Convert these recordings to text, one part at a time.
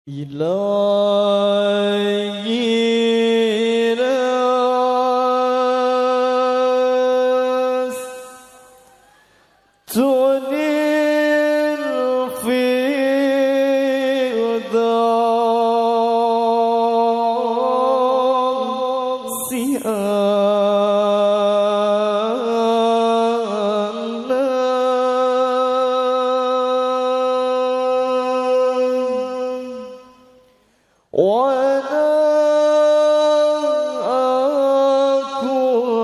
إلهي لست للفردوس أهلا ولا أكون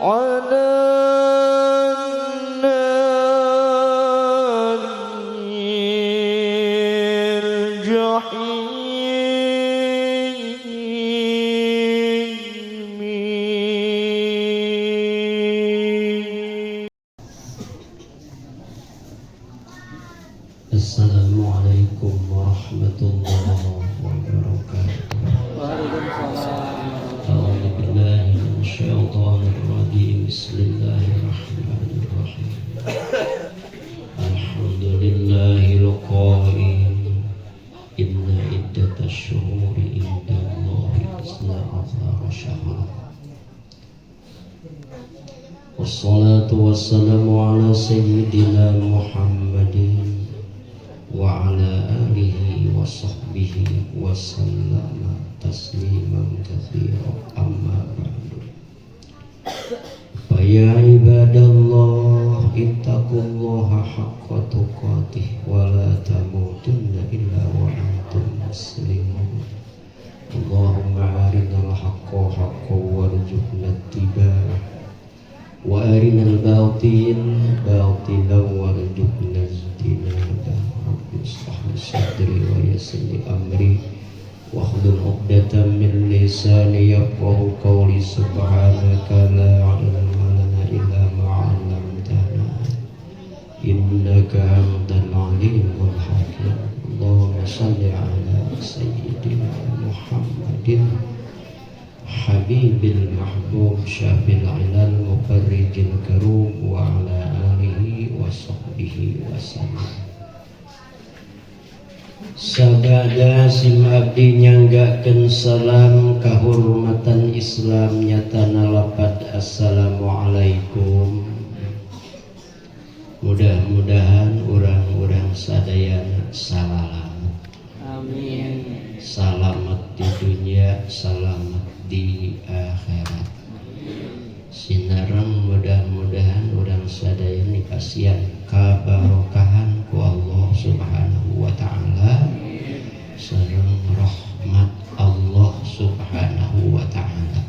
على النار الجحيم. السلام عليكم ورحمة الله وبركاته. Waalaikumsalam. أعوذ بالله من الشيطان الرجيم. بسم الله الرحمن الرحيم. الحمد لله القائل إن عدة الشهور عند الله 12 شهرا. والصلاة والسلام على سيدنا محمد وعلى آله وصحبه وسلم تسليما كثيرا. أما بعد، فيا عباد الله، اتقوا الله حق تقاته ولا تموتن إلا وأنتم مسلمون. اللهم أرنا الحق حقا وارزقنا اتباعه، وأرنا الباطل باطلا وارزقنا اجتنابه. رب اشرح لي صدري ويسر لي أمري واحلل عقدة من لساني يفقهوا قولي. سبحانك لا علم لنا إلا ما علمتنا، إنك أنت العليم الحكيم. اللهم صل على سيدنا محمد حبيب المحبوب شافي العلل مفرج الكروب وعلى آله وصحبه وسلم. Sabada sim abdi nyanggakeun salam kahormatan Islam, nyatana lapad assalamualaikum. Mudah-mudahan urang-urang sadayana salalamet. Amin. Salamet di dunia, salamet di akhirat. Sinareng mudah-mudahan urang sadayana dipasihan kabarokahan ku Allah Subhanahu wa taala sareng rahmat Allah Subhanahu wa taala.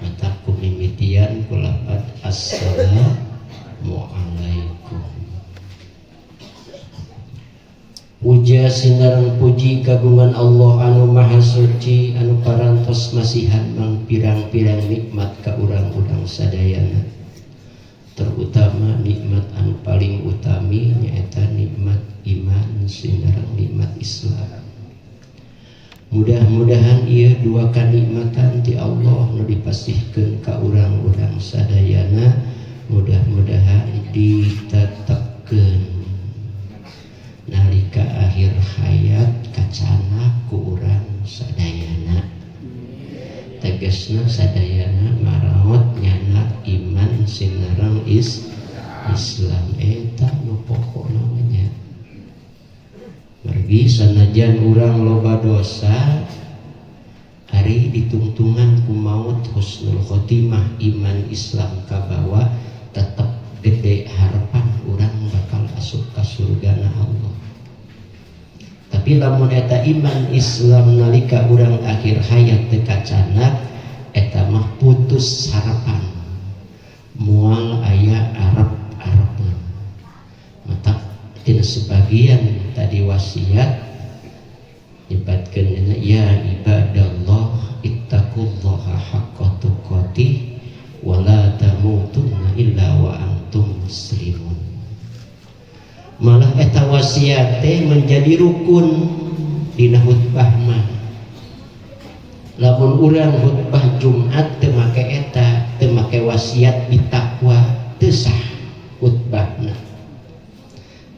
Matak ku mimitian ku lapad assalamualaikum. Puja sinareng puji kagungan Allah anu maha suci, anu parantos masihan mangpirang-pirang nikmat ka urang-urang sadayana, terutama nikmat anu paling utami nyaeta nikmat iman sinareng nikmat Islam. Mudah-mudahan ieu dua kanikmatan ti Allah nu dipasihkeun ka urang-urang sadayana, mudah-mudahan ditetepkeun nalika akhir hayat kacana ku urang sadayana. Tegasna sadayana maraot nyana iman sinareng Islam, eta nu pokokna nya. Margi sanajan urang loba dosa, ari ditungtungan ku maut husnul khotimah, iman Islam kabawa, tetep gede harapan urang bakal asup ka surgana Allah. Tapi lamun eta iman Islam nalika urang akhir hayat teu kacanak, eta mah putus harapan, moal aya arep-arepan. Matak tina sebagian tadi wasiat nyebatkeun, يا عباد الله، اتقوا الله حق تقاته ولا تموتن إلا وأنتم مسلمون. Malah eta wasiat teh menjadi rukun dina khutbah mah. Lamun urang khutbah Jumat teu make eta, teu make wasiat bitakwa, teu sah khutbahna.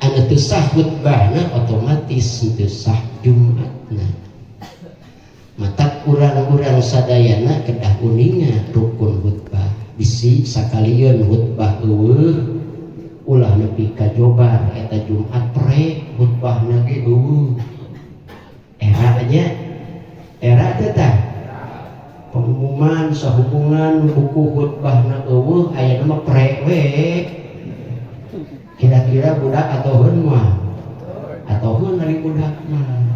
Anu teu teu sah khutbahna, otomatis teu sah Jumatna. Matak urang-urang sadayana kedah uninga rukun khutbah, bisi sakalieun khutbah euweuh, ulah nepi ka jobar eta Jumat pre khutbahna ge euweuh. Era nya, era teh tah pengumuman sahubungan buku khutbahna euweuh, aya mah pre we. Kira-kira budak atoheun mah, atoheun ari budak mah.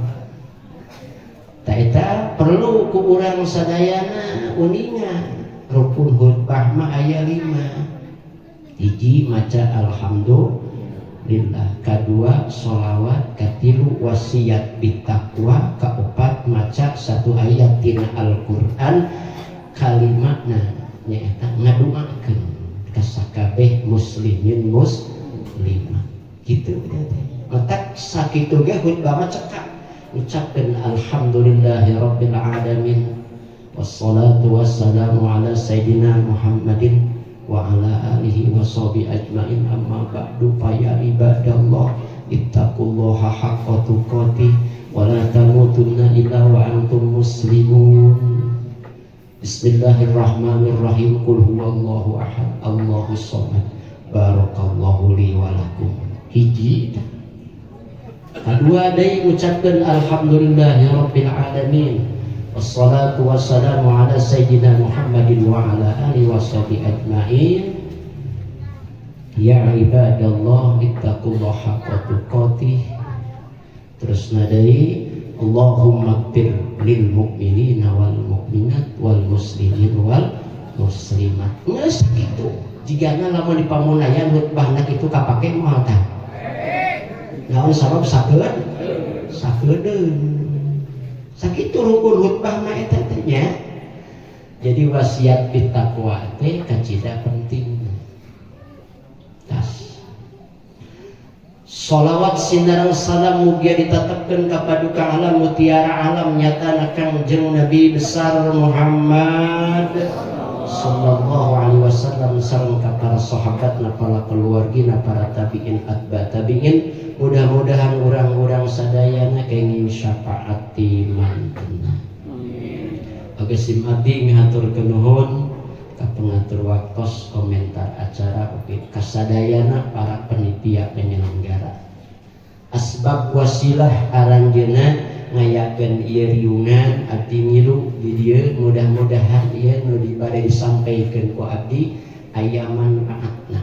Tah, eta perlu ku urang sadayana uninga rukun khutbah mah aya 5. Hiji, maca alhamdulillah, kadua sholawat, katilu wasiat bitaqwa, kaopat maca satu ayat tina Al-Qur'an, kalimana nyaeta ngaduakeun ka sakabeh muslimin muslimah. Gitu teh. Matak sakitu ge khutbah mah cekap, ucapkeun alhamdulillahirabbil alamin, wassalatu wassalamu ala sayyidina Muhammadin wa ala alihi wa sahbihi ajmain, amma ba'du, fa ya ibadallah ittaqullaha haqqa tuqatih wa la tamutunna illa wa antum muslimun. Bismillahirrahmanirrahim, qul huwallahu ahad, Allahus samad, barakallahu li wa lakum. Hiji. Kedua deui, ucapkeun alhamdulillahirabbil alamin, wassalatu wassalamu ala sayyidina Muhammadin wa ala alihi washabihi ajmain. Ya ibadallah ittaqullaha haqqa tuqatih. Terus nadai Allahumma ighfir lil mu'minina wal mu'minat wal muslimin wal muslimat. Geus kitu. Jigana lamun dipamunayan khutbahna kitu kapake moal tah? Naon sabab? Sakeun sakedeun. Sakitu rukun khutbah mah eta teh nya. Jadi wasiat bitaqwa teh kacida penting. Tas. Salawat sinareng salam mugia ditetapkeun ka paduka alam mutiara alam, nyatana Kangjeng Nabi besar Muhammad sallallahu alaihi wasallam, sareng ka para sahabatna, para keluargina, para tabiin, atba tabiin. Mudah-mudahan urang-urang sadayana kenging syafaat ti mantena. Oke, sim abdi ngahaturkeun nuhun ka pengatur waktos, komentar acara, oke kasadayana para penitia penyelenggara, asbab wasilah aranjeuna ngayakeun ieu riungan. Abdi ngilu di dieu, mudah-mudahan ieu nu dibade disampaikan ku abdi aya manfaatna,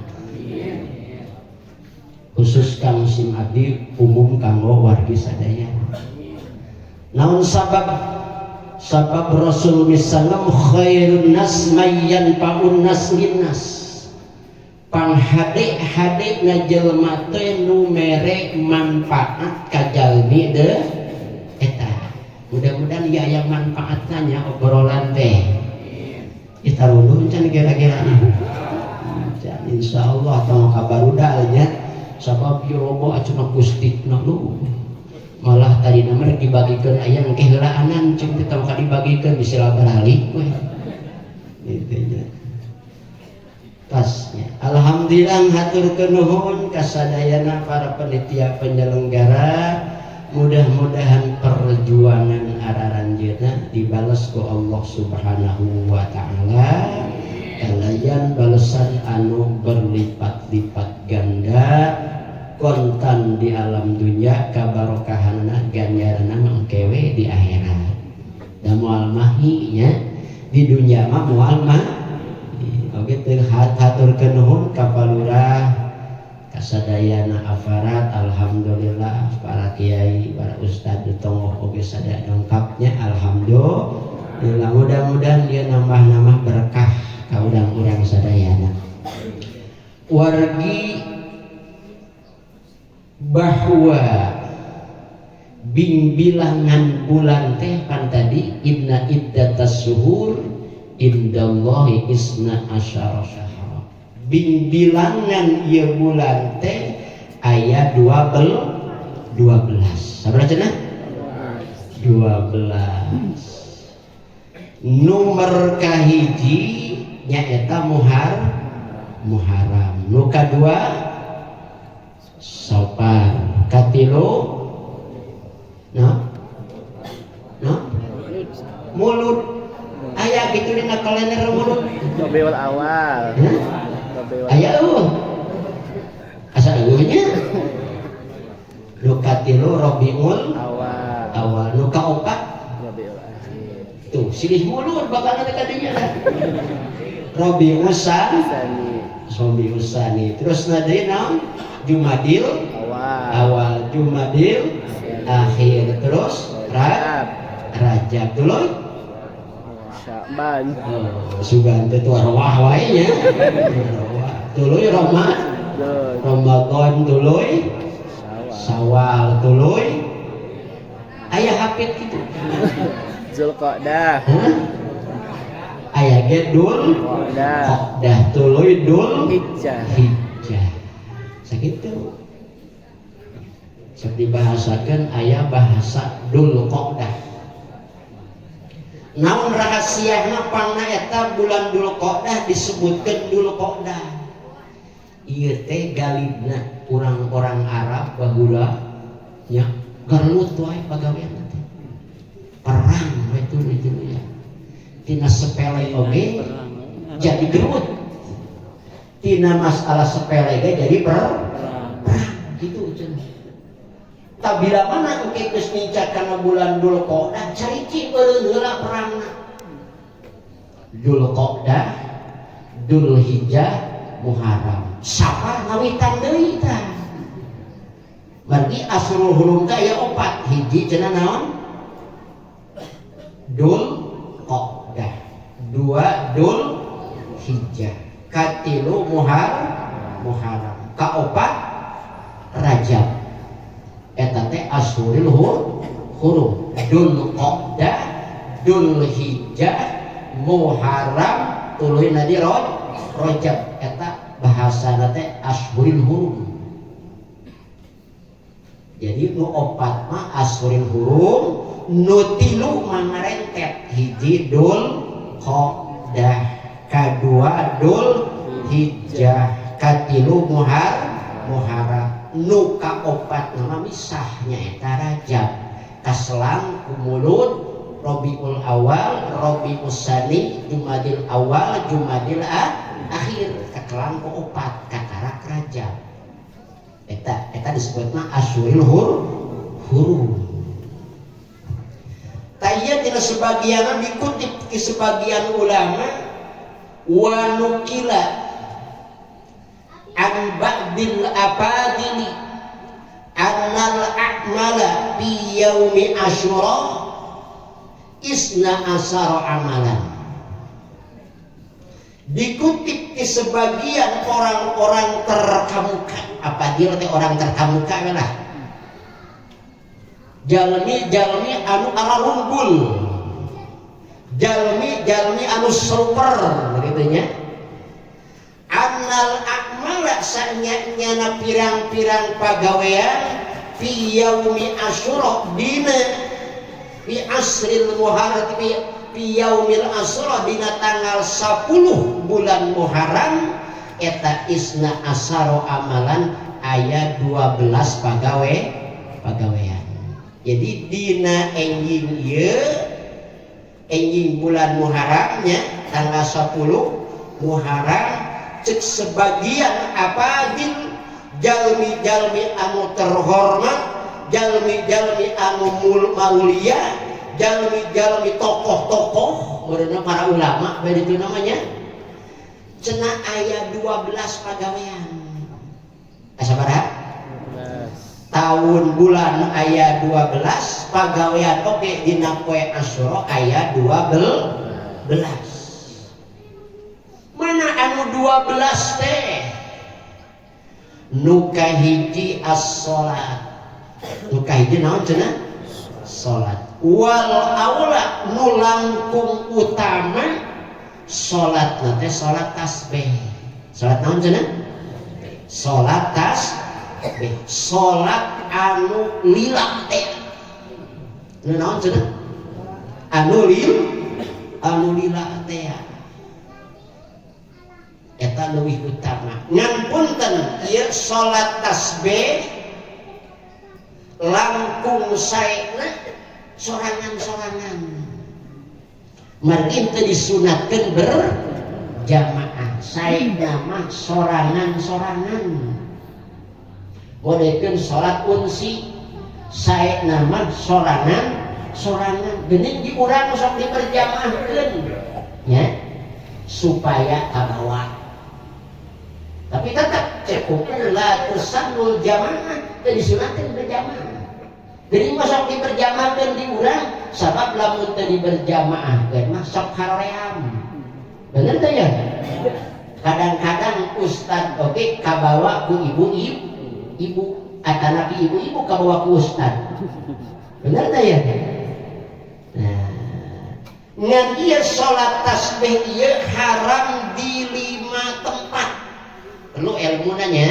khusus kang sim abdi, umum kanggo wargi sadaya. Naon sabab? Sabab Rasul misallam khairun nas may yanfa'un nas linnas, panghade hade na jelema teh nu mere manfaat ka jalmi deh eta. Mudah-mudahan ya aya manfaatna nya obrolan teh. Kita runduh can kira-kira can, insyaallah tong kabarudal nya, sabab yo loba cenah kustikna lu. Malah tadi nama dibagikeun aya engke heulaanan ceuk teh, tong dibagikeun bisa baralik we gitu nya. Tasnya. Alhamdulillah, haturkeun nuhun kasadayana para penitia penyelenggara. Mudah-mudahan perjuangan araranjeuna dibales ku Allah Subhanahu wa taala kalayan balesan anu berlipat-lipat ganda, kontan di alam dunia kabarokahanna, ganjaranna mangkewe di akhirat. Da moal mahi nya, di dunia mah moal mah. Oke, teu haturkeun nuhun ka palurah, kasadayana aparat, alhamdulillah para kiai, para ustad, tonggoh oge sadaya lengkapnya, alhamdulillah. Mudah-mudahan dia nambah-nambah berkah ka urang-urang sadayana. Wargi, bahwa bing bilangan bulan teh kan tadi inna iddatas syuhur indallahi isna asyara syahra, bing bilangan ieu bulan teh aya 12. 12 sabaraha cenah? 12. Nomor kahiji nyaeta Muharram, nu kadua Sopar. Katilu no no Mulud. Aya gitu dina kalender Mulud? Rabiul Awal. Hah? Rabiul. Aya euweuh? Asa euweuh nya. Nu katilu Rabiul Awal. Awal. Nu kaopat? Rabiul Akhir. Tuh, silih Mulud bakal ada kadinya lah. Rabiul Sani. Sani. Rabiul Sani. Terus na deui naon? Jumadil Awal. Awal, Jumadil Akhir, terus Rajab. Rajab dulu. Sya'ban. Oh, sugan teh tuh arwah wae nya. Arwah. Tuluy Roma Dul. Ramadan, tuluy Syawal. Sawal, tuluy aya hapit gitu. Zulqa'dah. Hah? Aya ge Dul Qa'dah. Qa'dah, tuluy Dul Hijjah. Hijjah. Sakitu. Sok dibahasakan aya bahasa Dul Qa'dah. Naon rahasiana pangna eta bulan Dul Qa'dah disebutkeun Dul Qa'dah? Ieu teh galibna urang-orang Arab baheula nya gelut wae pagawean teh. Perang we itu ya. Tina sepele oge jadi gelut. Tina masalah sepele ge jadi perang gitu cenah. Tak bila mana engke geus nincak kana bulan Dzulqa'dah, caricing eureun heula perangna. Dzulqa'dah, Dzulhijjah, Muharram. Safar ngawitan deui tah. Berarti Asyhurul Hurum teh aya opat. Hiji cenah naon? Dzulqa'dah. Dua Dzulhijjah. Katilu Muharram. Kaopat Rajab. Eta teh Asyhurul Hurum. Dzulqa'dah, Dzulhijjah, Muharram, tuluy nadi Rajab. Eta bahasana teh Asyhurul Hurum. Jadi nu opat mah Asyhurul Hurum, nu tilu mah ngarentet. Hiji Dzulqa'dah, kadua Dzulhijjah, katilu Muharram. Nu kaopat nama misahnya eta Rajab. Kaselang ku Mulud, Rabiul Awal, Rabiul Sani, Jumadil Awal, Jumadil Akhir. Kakelang ku opat katarak Rajab. Eta eta disebutna Asyhurul Hurum. Taya tina sebagian dikutip ke sebagian ulama, wa nukila an ba'dil afadili annal a'mala fi yaumi asyura isna asara amalan. Dikutip di sebagian orang-orang terkemuka. Apa dia teh orang terkemuka lah, jalmi-jalmi anu ararunggul, jalmi-jalmi anu super gitu nya. Annal a'mala sanyana pirang-pirang pagawean fi yaumi asyura dina fi asril muharram fi yaumil asyura dina tanggal 10 bulan Muharram eta isna asaro amalan aya 12 pagawean. Jadi dina enjing ieu enjing bulan Muharramnya tanggal 10 Muharram, cek sebagian apadil jalmi-jalmi anu terhormat, jalmi-jalmi anu maulia, jalmi-jalmi tokoh-tokoh, meureunna para ulama bae itu namanya, cenah aya 12 pagawean. Asa sabaraha? Tahun bulan aya 12 pagawean, oke dina poe Asyura aya 12. Mana anu 12 teh? Nu kahiji as-salat. Nu kahiji naon cenah? Salat. Wal aula nu langkung utama salat teh salat tasbih. Salat naon cenah? Salat tasbih. Salat anu lila teh. Nu naon cenah? Anu lila teh. Eta leuwih utama. Ngan punten ieu salat tasbih. Langkung saena sorangan-sorangan. Margi teu disunatkeun berjamaah. Saena mah sorangan-sorangan. Bodekeun salat unsi saena mah sorangan-sorangan. Geuning di urang sok diberjamaahkeun nya supaya kabawa. Tapi tetap cukup la tusannul jamaah, teu disunatkeun berjamaah. Jadi mah sok diberjamaahkeun di urang sabab lamun teu diberjamaahkeun mah sok haream. Bener teh ya? Kadang-kadang ustad oge kabawa ku ibu-ibu atanapi ibu-ibu kabawa ku ustad. Bener teh ya? Nah, ngan ieu salat tasbih ieu haram di 5 tempat. Perlu ilmuna nya.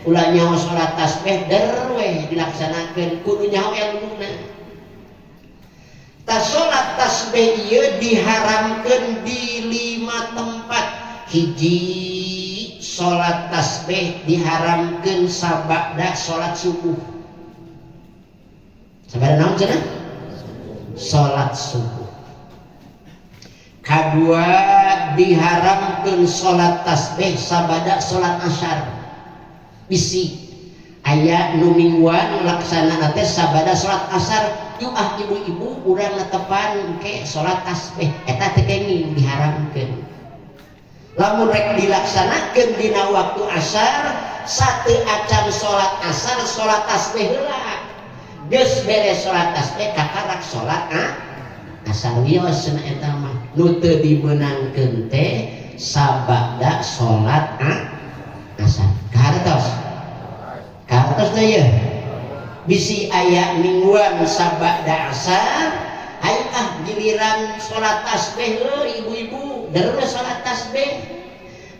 Ulah nyaho salat tasbih derweh dilaksanakeun kudu nyaho ilmuna. Ta salat tasbih ieu diharamkeun di 5 tempat. Hiji, salat tasbih diharamkeun sabada salat subuh. Sabada naon cenah? Salat subuh. Kadua, diharamkeun salat tasbih sabada salat asar. Bisi aya nu mingguan laksanana teh sabada salat asar, yuk ah ibu-ibu urang netepan ke salat tasbih eta teh kenging diharamkeun. Lamun rek dilaksanakeun dina waktu asar, satu acan salat asar salat tasbih heula. Geus beres salat tasbih kakarak salat asar wios cenah eta mah. Nu teu dimeunangkeun teh sabada salat asar. Kahartos. Kahartos teh ye. Bisi aya mingguan sabada asar, hayu ah giliran salat tasbih heuh ibu-ibu, deres salat tasbih.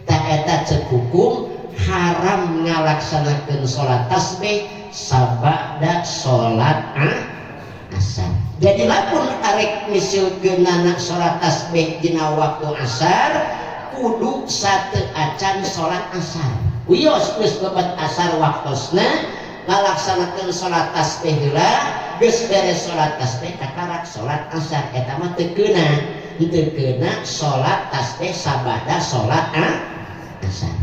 Ta eta ceuk hukum haram ngalaksanakeun salat tasbih sabada salat asar. Jadi lamun arek misilkeunana salat tasbih dina waktu asar, kudu satu acan salat asar. Wios geus lebet asar waktosna ngalaksanakeun salat tasbih heula, geus beres salat tasbih kakarak salat asar. Eta mah teu keuna, teu keuna salat tasbih sabada salat asar.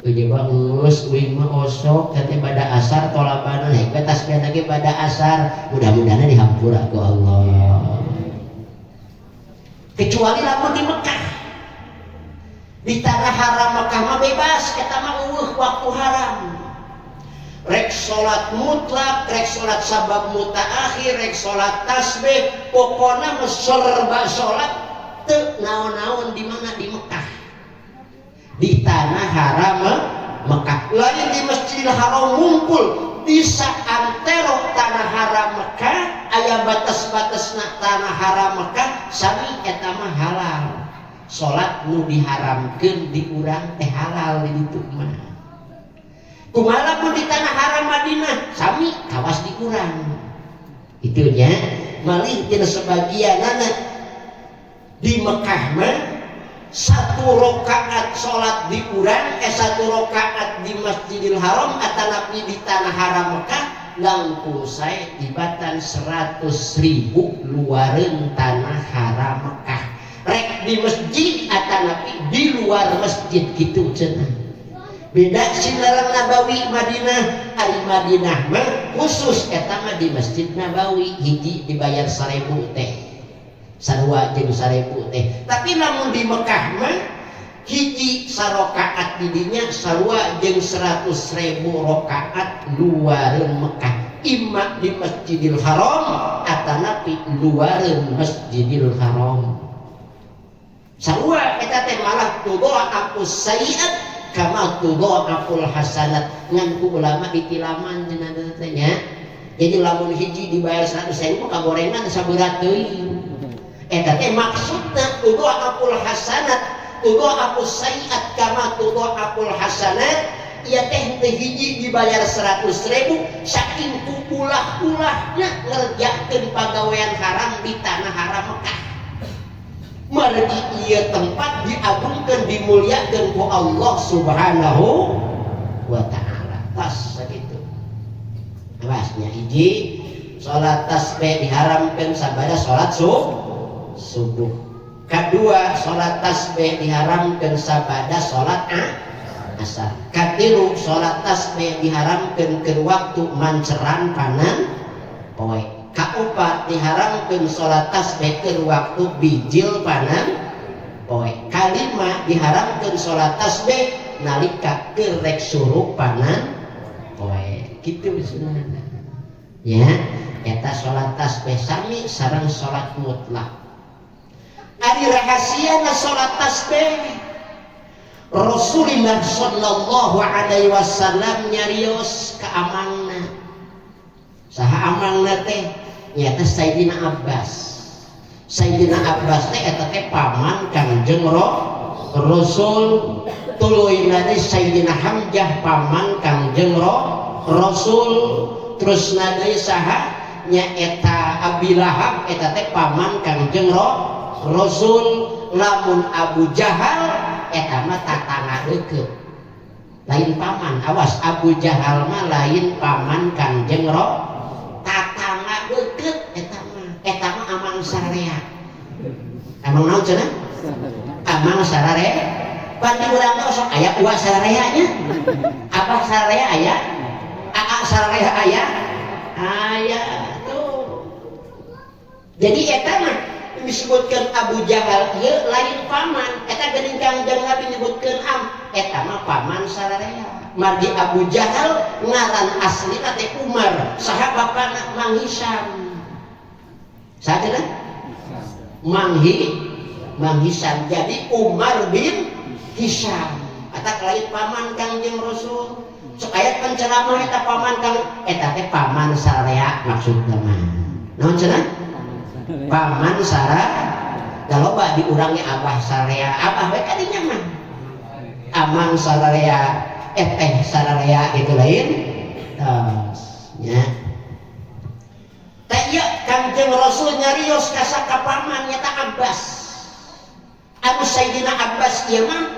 Uji bagus, uing mah osok, teh bada asar tolabana, hek we tasbih lagi bada asar, mudah-mudahan dihampura ku Allah. Kecuali lamun di Mekah, di tanah haram Mekah mah bebas, eta mah eueuh waktu haram. Rek salat mutlak, rek salat sabab mutaakhir, rek salat tasbih, pokona mah serba salat teu naon-naon di mana di Mekah. Di tanah haram Mekah, lain di Masjidil Haram ngumpul di saantero tanah haram Mekah, aya batas-batasna tanah haram Mekah, sami eta mah halal. Salat nu diharamkeun di urang teh halal di ditu mah. Kumaha lamun di tanah haram Madinah, sami kawas di urang. Itunya malih tina sebagianana di Mekah mah satu rakaat salat di urang, satu rakaat di Masjidil Haram atanapi di tanah haram Mekah langkung sae tibatan 100.000 luareun tanah haram Mekah. Rek di masjid atanapi di luar masjid gitu cenah. Beda sinaran Nabawi Madinah, ari Madinah mah khusus eta mah di Masjid Nabawi hiji dibayar 1.000 teh. Sarua jeung 1.000 teh. Tapi lamun di Mekah mah hiji sarokaat di dinya sarua jeung 100.000 rakaat luareun Mekah. Imma di Masjidil Haram atanapi luareun Masjidil Haram. Sarua eta teh malah tudha'afus sayiat kama tudha'aful hasanat. Ngan ku ulama ditilaman cenah teh nya. Jadi lamun hiji dibayar 100.000 kagorengan saberat teuing. Eta teh maksudna tudha'aful hasanat, tudha'afus sayiat kama tudha'aful hasanat. Ieu teh teu hiji dibayar 100.000 saking kuulah-ulahna ngerjakeun pagawean haram di tanah haram Mekah. Margi ieu tempat diagungkeun dimuliakeun ku Allah Subhanahu wa taala. Tas sakitu. Awasnya hiji salat tasbih diharamkeun sabada salat subuh. Kedua salat tasbih diharamkeun sabada salat asar. Katilu salat tasbih diharamkeun keur waktu manceran panan poe. Kaopat diharamkeun salat tasbih keur waktu bijil panan poe. Kalima diharamkeun salat tasbih nalika keur rek surup panan poe. Kitu sunahna. Ya, eta salat tasbih sami sareng salat mutlak. Ari rahasiana salat tasbih Rasulullah sallallahu alaihi wasallam nyarios ka amangna. Saha amangna teh? Nyaeta Sayyidina Abbas. Sayyidina Abbas teh eta teh paman Kangjeng Rasul. Tuluy deui Sayyidina Hamzah paman Kangjeng Rasul. Terus deui saha? Nyaeta Abi Lahab eta teh paman Kangjeng Rasul. Lamun Abu Jahal eta mah tatangga deukeut, lain paman. Awas, Abu Jahal mah lain paman Kangjeng tatangga deukeut eta mah. Eta mah amang sararea. Amang naon cenah? Amang sararea. Pan di urang mah sok aya uwa sararea nya. Abah sararea aya? Aa sararea aya? Aya tuh. Jadi eta mah disebutkan Abu Jahal ieu lain paman. Eta geuning Kangjeng Nabi nyebutkeun am, eta mah paman sararea. Margi Abu Jahal ngaran aslina teh Umar, saha bapana? Mang Hisam. Saha cenah? Mang Hisam. Jadi Umar bin Hisam. Eta lain paman Kangjeng Rasul. Sok aya penceramah eta paman Kang, eta teh paman sararea maksudna mah. Naon cenah? Paman sara. Da loba diurangnya abah sararea, abah we kadinya mah. Amang sararea, eteh sararea gitu lain. Tos nya. Teh ieu Kangjeng Rasul nyarios ka sakapaman nyata Abbas. Anu Sayyidina Abbas ieu mah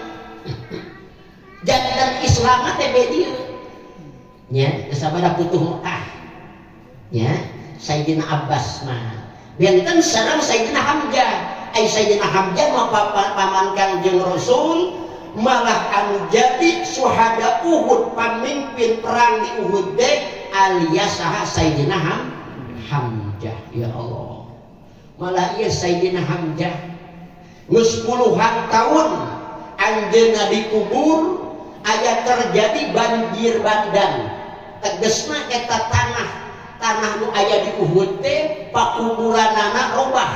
jantan Islam teh be dieu. Nya, geus sabada putuh Mekah. Nya, Sayyidina Abbas mah. Benten sareng Sayyidina Hamzah. Ai Sayyidina Hamzah mah paman Kangjeng Rasul, malah anu jadi syuhada Uhud, pamimpin perang di Uhud teh alias saha? Sayyidina Hamzah. Ya Allah. Malah ieu Sayyidina Hamzah geus puluhan tahun anjeunna dikubur, aya terjadi banjir bandang. Tegesna eta tanah nu aya di Uhud teh pakuburanana robah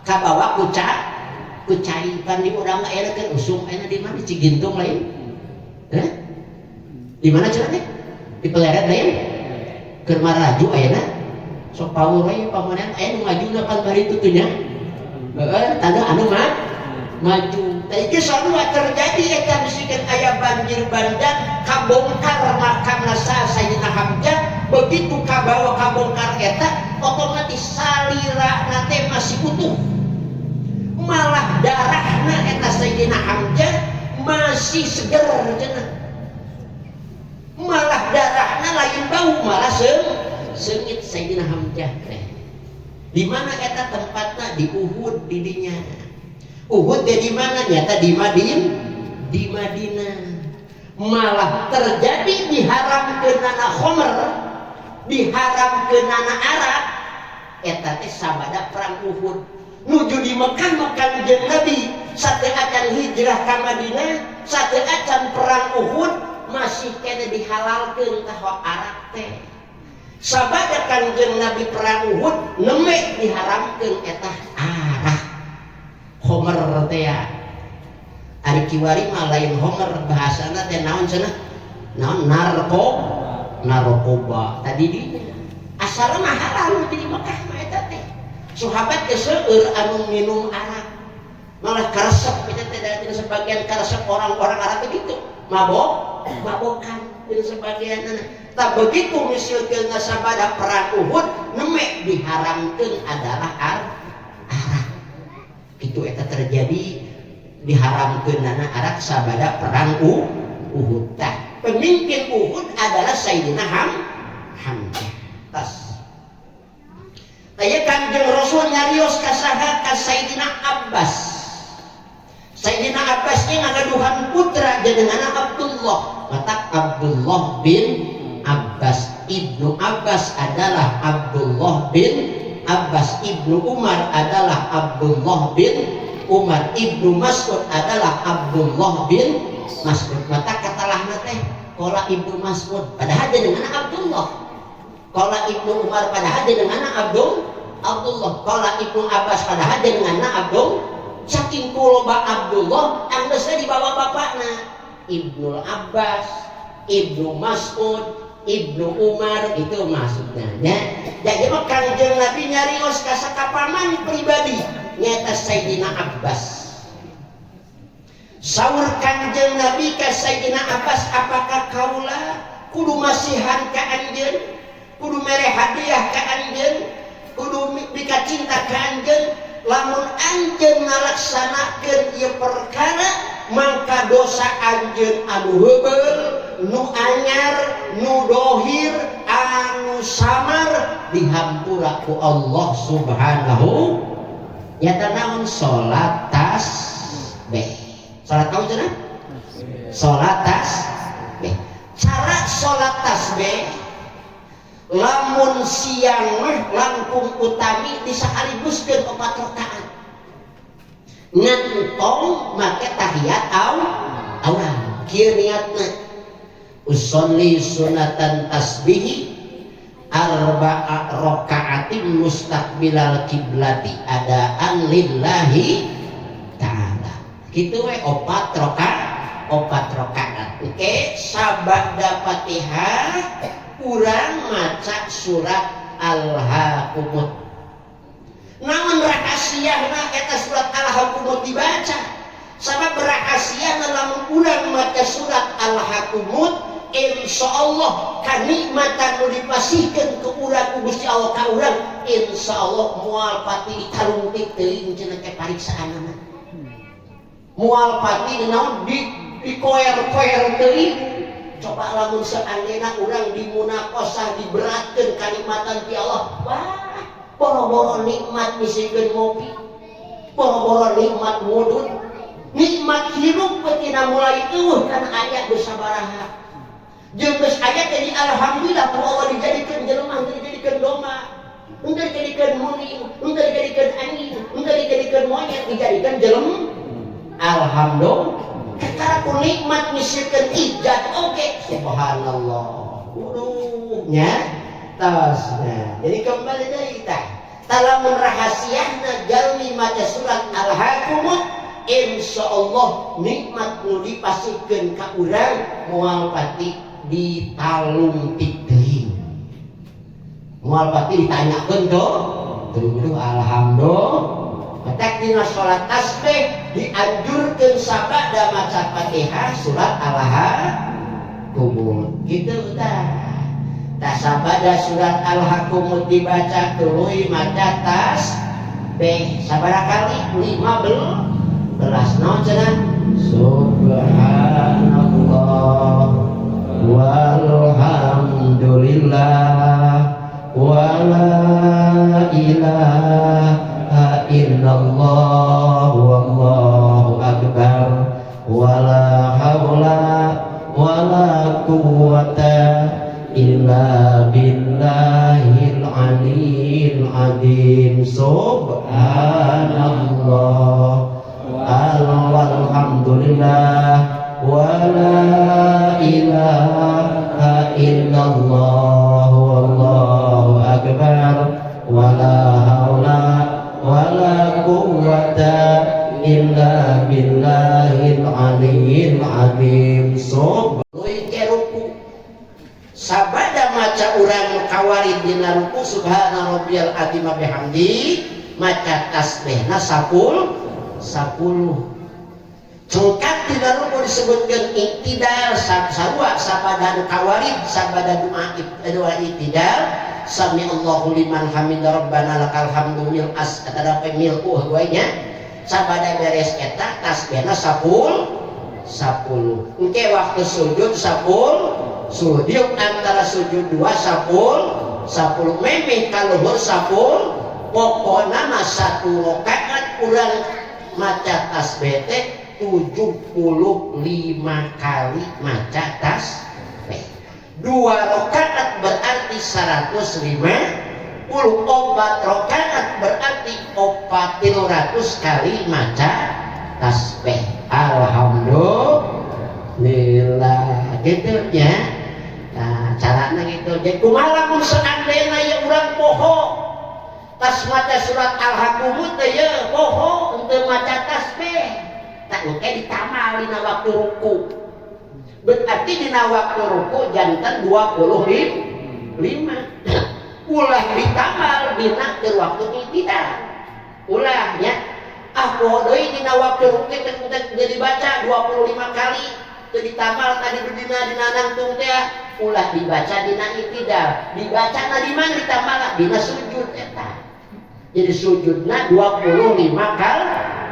kabawa ku cai. Pan di urang mah aya keur usum aya di mana? Cigintung lain? Hah? Di mana cenah teh? Di Peleret lain? Keur maraju ayeuna sok power we pamanehan aya nu majuna pan bari itu tuh nya. Heeh, tanda anu mah maju. Tah ieu sarua terjadi eta bisikan aya banjir bandang kabongkar makamna Sayyidina Hamzah. Begitu kabawa kabongkar eta otomatis salira teh masih utuh, malah darahna eta Sayyidina Hamzah masih seger cenah, malah darahna lain bau, malah seungit Sayyidina Hamzah teh. Di mana eta tempatna? Di Uhud di dinya. Uhud teh di mana? Nyata di Madinah. Di Madinah malah terjadi diharamkeunana khomer, diharamkeunana arak eta teh sabada perang Uhud. Nuju di Mekah mah Kangjeng Nabi sateuacan hijrah ka Madinah, sateuacan perang Uhud masih kene dihalalkeun tah arak teh. Sabada Kangjeng Nabi perang Uhud neme diharamkeun eta arak khomer teh ya. Ari kiwari mah lain homer bahasana teh naon cenah? Naon narkoba tadi dinya. Asalna mah halal di Mekah mah eta teh. Sahabat ge seueur anu minum arak. Malah karesep eta teh dari sebagian karesep orang-orang Arab begitu. Mabok, mabokan dan sebagian. Tak begitu misalkan sabada perang Uhud neme diharamkeun adalah arak. Itu eta terjadi diharamkeun nana arak sabada perang Uhud. Tah Pemimpin Uhud adalah Sayyidina Hamzah. Tas. Taya Kangjeng Rasul nyarios ka saha? Ka Sayyidina Abbas. Sayyidina Abbas ini ngagaduhan putra jenengana Abdullah. Matak Abdullah bin Abbas. Ibnu Abbas adalah Abdullah bin Abbas. Ibnu Umar adalah Abdullah bin Umar. Ibnu Mas'ud adalah Abdullah bin Mas'ud. Matak katalahna teh qala Ibnu Mas'ud padahal jenengana Abdullah. Qala Ibnu Umar padahal jenengana Abdullah. Qala Ibnu Abbas padahal jenengana Abdul. Saking kuloba Abdullah anggeusna dibawa bapakna Ibnu Abbas, Ibnu Mas'ud, Ibnu Umar itu maksudnya ya. Jadi mah Kangjeng Nabi nyarios ka sakapaman pribadi nyaeta Sayyidina Abbas. Saur Kangjeng Nabi ka Sayyidina Abbas, apakah kaula kudu masihan ka anjeun, kudu mere hadiah ka anjeun, kudu mika cinta ka anjeun? Lamun anjeun ngalaksanakeun ieu perkara, mangka dosa anjeun anu heubeul, nu anyar, nu dohir, anu samar dihampura ku Allah Subhanahu. Nyata naon? Salat tasbih. Salat naon cenah? Salat tasbih. Cara salat tasbih, lamun siang mah langkung utami disakaliguskeun 4 rakaat, ngan entong make tahiyat awal. Kieu niatna: usolli sunatan tasbihi arba'a raka'atin mustaqbilal kiblati adaan lillahi ta'ala. Kitu we, 4 rakaat, 4 rakaat. Oke, sabada Fatihah urang maca surat Al-Hakumut. Naon rahasiana eta surat Al-Hakumut dibaca? Sabab rahasiana lamun urang maca surat Al-Hakumut, insyaallah kanikmatan nu dipasihkeun ke urang ku Gusti Allah ka urang, insyaallah moal pati ditalungtik teuing cenah ke pariksaanana. Moal pati naon di dikoer-koer teuing. Coba lamun seandainya urang dimunakosah, diberatkeun kanikmatan ti Allah, wah, boro-boro nikmat misikeun ngopi, boro-boro nikmat mudun, nikmat hirup tina mulai eueuh kana aya geus sabaraha. Jeung geus aya jadi alhamdulillah ku Allah dijadikeun jelema, henteu dijadikeun domba, henteu dijadikeun munding, henteu dijadikeun anjing, henteu dijadikeun monyet, dijadikeun jelema. Alhamdulillah. Kakara ku nikmat misikeun ijat oke, subhanallah. Waduh nya tasna. Jadi kembali deui tah. Talamun rahasiana jalmi maca surat Al-Hakumut, insyaallah nikmat nu dipasihkeun ka urang moal pati ditalungtik teuing. Moal pati ditanyakeun tuh. Teuing, alhamdulillah. Matak dina salat tasbih dianjurkeun sabada maca Fatihah surat Al-Hakumut. Kitu tah. Tah, sabada surat Al-Hakumut dibaca tuluy maca tasbih sabaraha kali? 15. Naon cenah? Subhanallah walhamdulillah wala ilaha illallah wallahu akbar wala haula wala quwwata illa billahil aliyil azim. Subhanallah walhamdulillah wala ilaha illallah wallahu akbar wala haula wala quwwata illa billahil aliyil azim. Sub ruku sabada maca urang kawarid dina ruku subhana rabbiyal azim bihamdi, maca tasbihna 10 10. Cengkat dina ruku disebutkeun iktidal sarua sabada nu kawarid, sabada doa doa iktidal, sami Allahu liman hamida, rabbana lakal hamdu mil as eta mil uh nya. Sabada beres eta tasbihna 10 10. Engke waktu sujud 10, sujud antara sujud 2 10, 10 memeh kaluhur 10. Pokokna mah satu rakaat urang maca tasbih teh 75 kali maca tasbih. Dua rakaat berarti 150, opat rakaat berarti 400 kali maca tasbih. Alhamdulillah gitu ya. Nah, caranya gitu. Jadi kumaha lamun seandainya ya urang poho tas maca surat Al-Hakumut teh ya poho henteu maca tasbih, tak engke ditamal dina waktu ruku. Berarti dina waktu ruku janten 25. Ulah ditamal dina keur waktu i'tidal, ulah nya. Ah, poho deui dina waktu ruku teh teu dibaca 25 kali, teu ditamal tadi dina dina nangtung teh. Ulah dibaca dina i'tidal, dibaca na di mana ditamal? Dina sujud eta. Jadi sujudna 25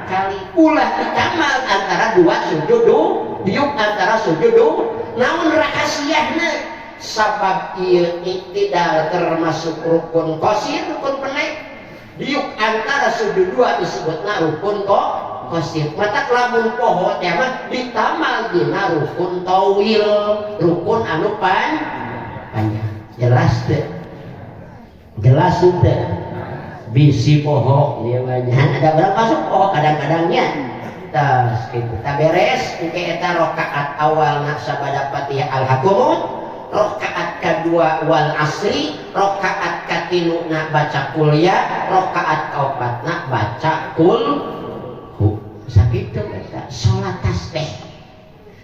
kali, ulah ditamal antara dua sujud diuk antara sujud du. Naon rahasiana? Sabab ieu i'tidal termasuk rukun qosir, rukun pendek. Diuk antara sujud dua disebutna rukun qosir. Mata lamun poho teh mah ditamal dina rukun tawil, rukun anu panjang. Jelas teu? Jelas teu? Bisi poho ieu mah nya. Ada berapa masuk poho kadang-kadangnya tas gitu. Tak beres engke eta rakaat awalna sabada Fatihah Al-Hakumut, rakaat kedua wal asri, rakaat katilu na baca kuliah, rakaat kaopatna baca kul hu. Sakitu eta salat tasbih.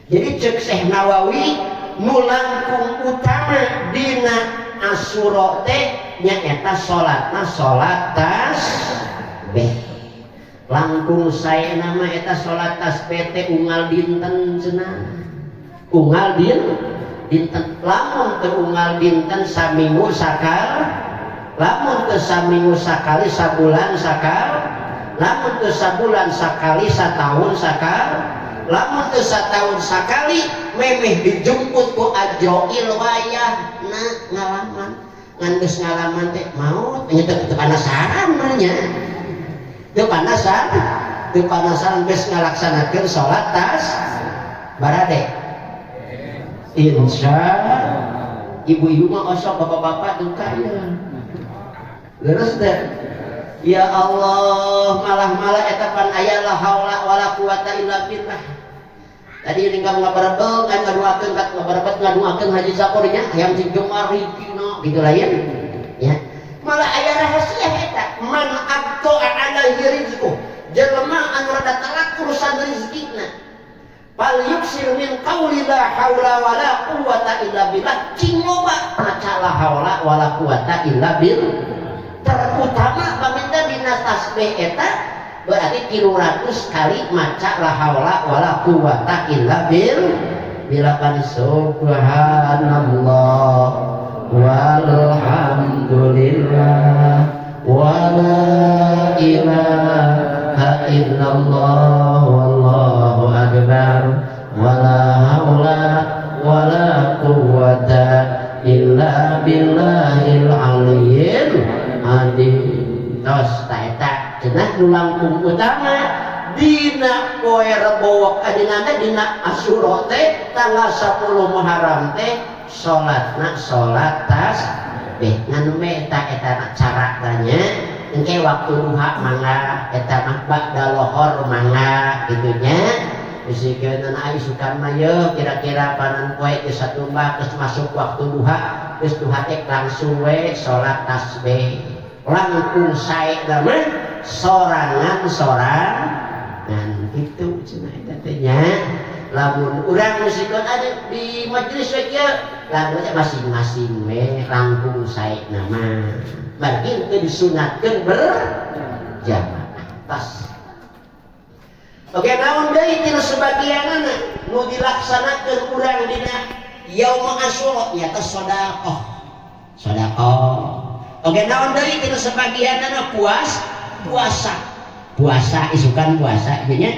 Jadi cek Syekh Nawawi, nu langkung utama dina Asyura teh nyaeta salatna salat tasbih. Langkung sae nama eta salat tasbih teh unggal dinten cenah, unggal dinten. Lamun teu unggal dinten, saminggu sakal, lamun teu saminggu sakali, sabulan sakal, lamun teu sabulan sakali, satahun sakal, lamun teu satahun sakali, memeh dijemput ku Ajroil wayahna ngalaman. Ngan geus ngalaman teh maot nya teu panasaran mah nya, teu panasaran, teu panasaran geus ngalaksanakeun salat tas barade. Insya ibu-ibu mah osok, bapak-bapak duka ya. Leres deh. Ya Allah, malah-malah eta pan aya la haula wala quwata illa billah. Tadi ini nggak ngabarebel kan ngaduakeun, kat ngabarebet ngaduakeun Haji Zakorinya hayang cing gemar rikina gitu lain ya. Malah aya rahasia eta, man abta alaihi rizquh, jelema anu rada telat urusan rezekina, fal yuksir min qauli la haula wala quwata illa billah. Cing loba maca la haula wala quwata illa billah, terutama paminta dina tasbih eta berarti 300 kali maca la haula wala quwata illa billah. Bila pan subhanallah walhamdulillah wala ilaha illallah wallahu akbar wala haula wala quwata illa billahil aliyyil azim. Tos ta eta cenah nu langkung utama dina poe Rebo adina teh dina Asyura teh tanggal 10 Muharram teh salatna salat tasbih. Ngan me eta eta cara tanya engke waktu duha mangga, eta mah ba'da lohor mangga kitu nya. Bisi ai sukan mah ye kira-kira panan poe geus satumbak geus masuk waktu duha, geus duha teh langsung we salat tasbih. Langkung sae mah sorangan sorangan gitu cenah eta teh nya. Lamun urang musikeun ada di majelis we kieu, lamun teh masing-masing we langkung sae nama margi teu disunatkeun berjamaah. Pas oke, naon deui tina sebagianana nu dilaksanakeun urang dina yaum Asyura? Nyaeta sedekah, sedekah. Oke, naon deui tina sebagianana? Puasa, puasa isukan puasa ieu nya.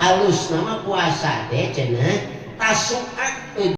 Alus nama puasa teh cenah Tasu'a.